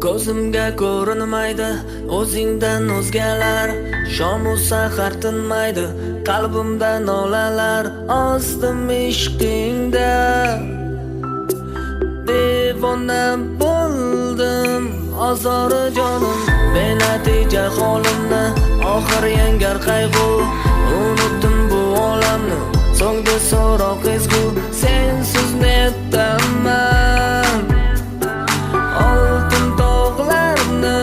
Ko'zimga ko'rinmaydi o'zingdan o'zgalar, shomu sahar tinmaydi qalbimda nolalar. Ozdim ishqingda, devona bo'ldim ozori jonim. Benatija holimni oxir yengar qayg'u, unutdim bu olamni so'ngda so'roq ezgu. Sensiz netaman oltin tog'larni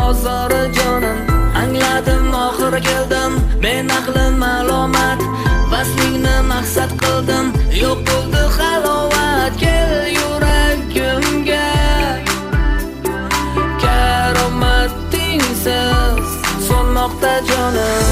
ozori jonim. Angladim oxir keldim men aqlim ma'lumot, vaslingni maqsad qildim yo'q bo'ldi halovat. Kel yuragimga karomatingsiz so'nmoqda jonim.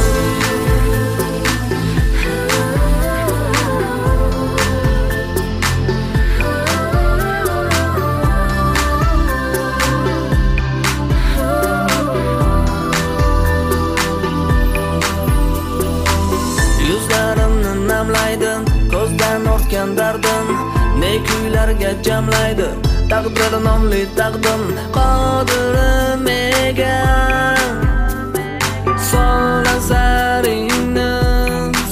Yuzlarimni namlaydi ko'zdan ortgan dardim, ne kuylarga jamlaydi taqdir nomli taqdim. Qodirim ega sol nazaringni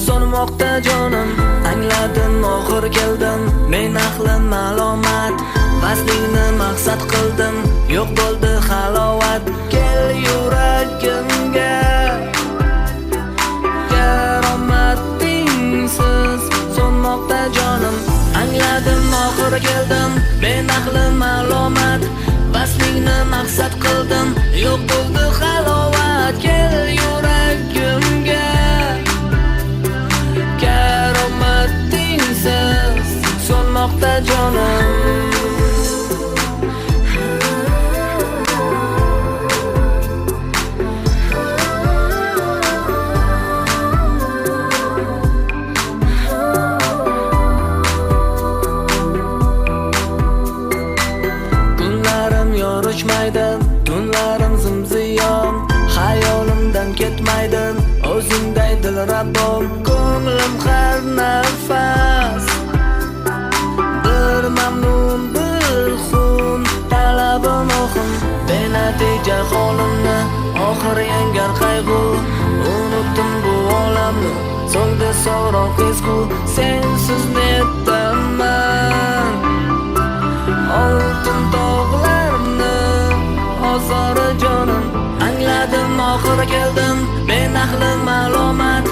so'nmoqda jonim. Angladim oxir keldim men ahlim ma'lumot, vaslingni maqsad qildim yo'q bo'ldi halovat. Kel yuragimga karomatingsiz so'nmoqda jonim. Angladim oxir keldim men ahlim ma'lumot, vaslingni maqsad qildim yo'q bo'ldi halovat. Kel yuragimga karomatingsiz so'nmoqda jonim. Yorishmaydi tunlarim zimziyon, xayolimdan ketmaydi o'zingday dilrabom. Ko'nglim har nafas bir mamnun bir xun, talabim oxin. Benatija holimni oxir yengar qayg'u, unutdim bu olamni so'ngda so'roq ezgu. Sensiz netaman oltin tog'larni ozori jonim. Angladim oxir keldim men ahlim ma'lumot,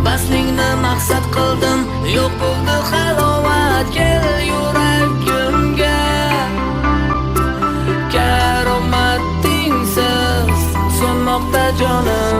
vaslingni maqsad qildim yo'q bo'ldi halovat. Kel yuragimga karomatingsiz so'nmoqda jonim.